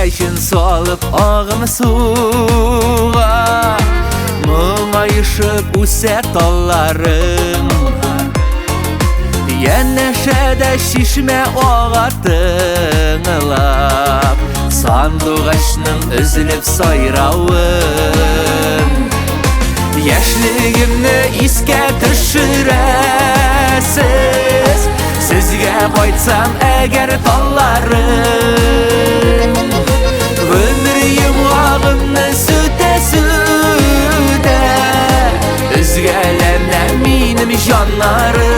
Чәчен салып агым суга, моңайышып үсә талларым. Янәшәдә чишмә ага тыңлап, сандугачның өзелеп сайравын. Яшьлегемне искә төшерәсез, сезгә кайтсам әгәр талларым. Гомер йомгагымны сүтә-сүтә, өзгәләнә минем җаннарым.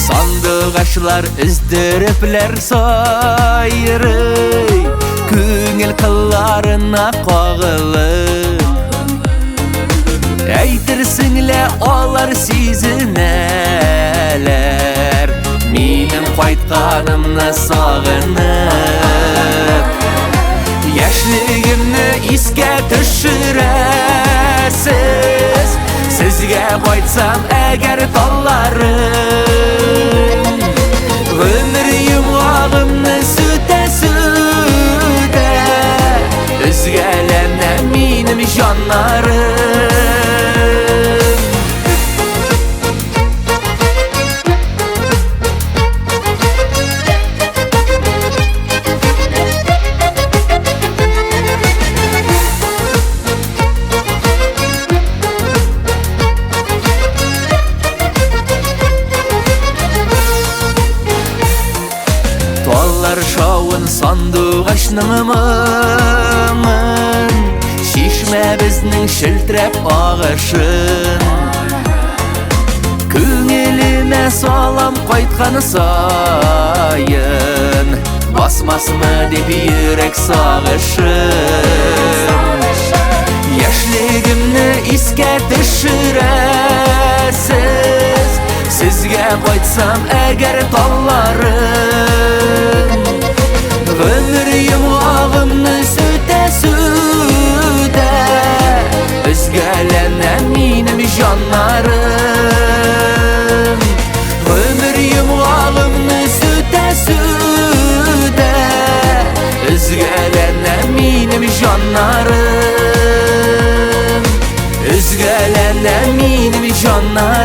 Сандугачлар өздерепләр сайрый, күңел кылларына кагылып. Әйтерсең лә алар сизенәләр, минем кайтканымны сагынып. Яшьлегемне искә төшерәсез, сезгә кайтсам әгәр талларым. Гомер йомгагымны сүтә-сүтә, өзгәләнә минем җаннарым. Таллар шавын, сандугачның моңын, чишмәбезнең челтерәп агышын. Күңелемә салам кайткан саен, басмасмы дип йөрәк сагышын. Яшьлегемне искә төшерәсез, сезгә кайтсам әгәр талларым. Гомер йомгагымны сүтә-сүтә, өзгәләнә минем җаннарым. Гомер йомгагымны сүтә-сүтә, өзгәләнә минем җаннарым. Өзгәләнә минем җаннарым.